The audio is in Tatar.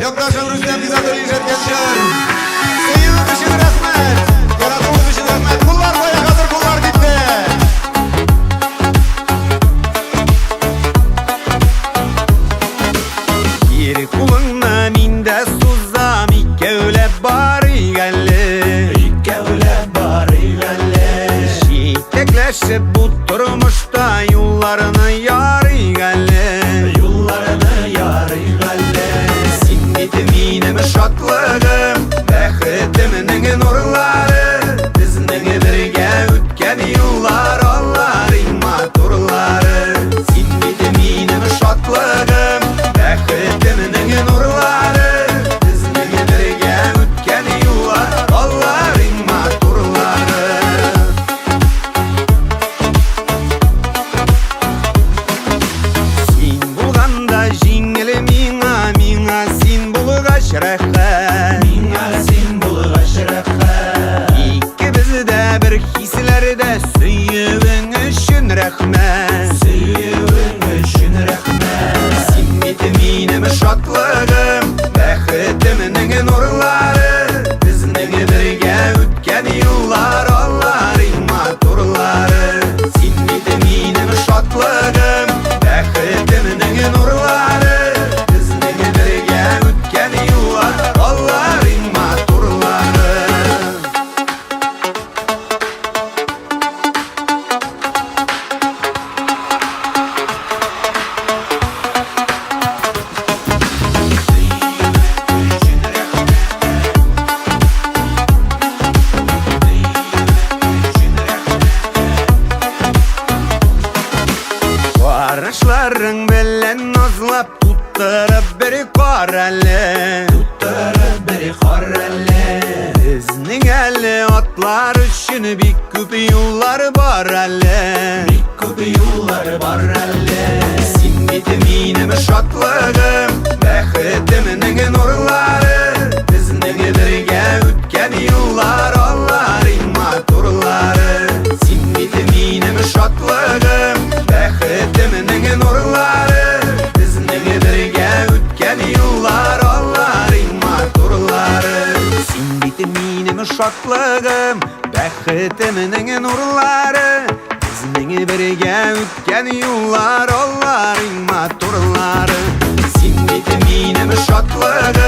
Якташым Рөстәм Гизатуллин ишеткән җыр. Сөюең өчен рәхмәт. Яратуың өчен рәхмәт. Куллар кая хәзер куллар китте. Ир кулыңны мин дә сузам, икәүләп барыйк әле. Икәүләп барыйк әле. Җитәкләшеп бу тормышта юлларны ярыйк әле. Юлларны ярыйк әле. Син бит минем шатлыгым, бәхетемнең нурлары. Безнең бергә үткән юллар, алар иң матурлары. Син бит минем шатлыгым, бәхетемнең нурлары. Безнең бергә үткән юллар, алар иң матурлары. Син булганда җиңел миңа, миңа син булгач рәхәт. Миңа син булгач рәхәт. Икебез дә бер хисләрдә сөюең өчен рәхмәт. Сөюең өчен рәхмәт. Син бит минем шатлыгым, бәхетемнең нурлары. Безнең бергә үткән юллар, алар иң матурлары. Син бит минем шатлыгым, бәхетемнең нурлары. Безнең бергә үткән юллар, алар иң матурлары. Карашларың белән назлап туттырып бер кар әле. Туттырып бер кар әле. Безнең әле атлар өчен бик күп юллар бар әле. Бик күп юллар бар әле. Син бит минем шатлыгым, бәхетемнең нурлары. Безнең бергә үткән юллар, алар иң матурлары. Син бит минем шатлыгым, бәхетемнең нурлары. Безнең бергә үткән юллар, алар иң матурлары. Син бит минем шатлыгым, бәхетемнең нурлары. Безнең бергә үткән юллар, алар иң матурлары. Син бит минем шатлыгым.